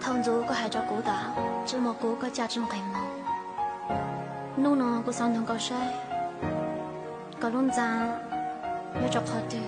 Thaum ntxov koj hais rau kuv tas tsi muaj kuv koj caj tsi nqis mus. Hnub no kuv xav nug koj saib, koj lub ntxa nyob rau qhov twg?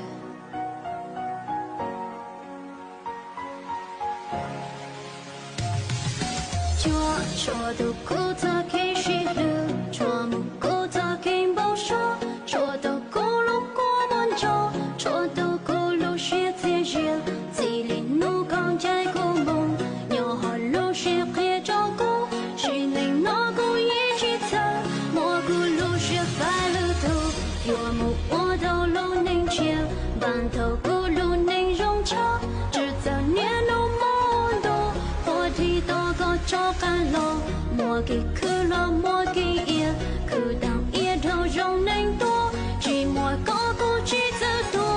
Cuam tshuam tus kub txoj kev sib hlub, tshuam mus kuv txoj kev npau suav, tshuam tau kuv lub kua muag ntsaug, tshuam tau kuv lub siab txias zias. Txij li hnub koj ncaim kuv mus, nyob hauv lub siab qhia rau kuv, sim neej no kuv yeej tsis txhawj, muab kuv lub siab faib lwm tus, yuav mus ua tau lub neej tshiab, npaj tau kuv lub neej zoo tshaj. Tsi txawm niaj hnub muaj ntuj, qhua dlig tos koj rov qab los, muaj kev khwv los muaj kev iab, khwv tag iab dhau zoo neeg tuaj, tsis muaj koj kuv tsis txawj tuag.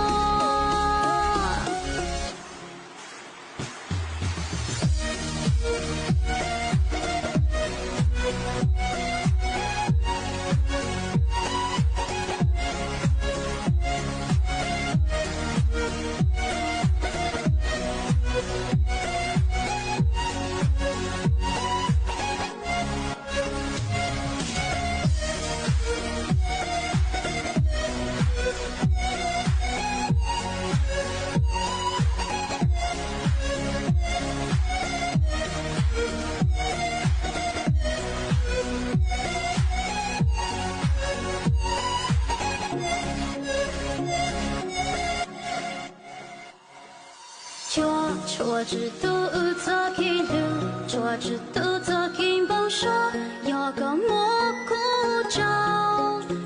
Cuam tshuam tsis tu wb txoj kev hlub, tshuam tsis tu txoj kev npau suav. Yog koj muab kuv tso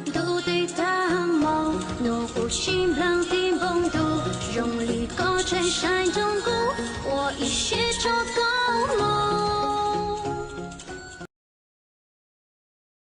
ntuj teb tag hmo, nub quas sib nplaag tib npoo ntuj, zoo li koj tseem saib ntsoov kuv, ua ib siab rau koj.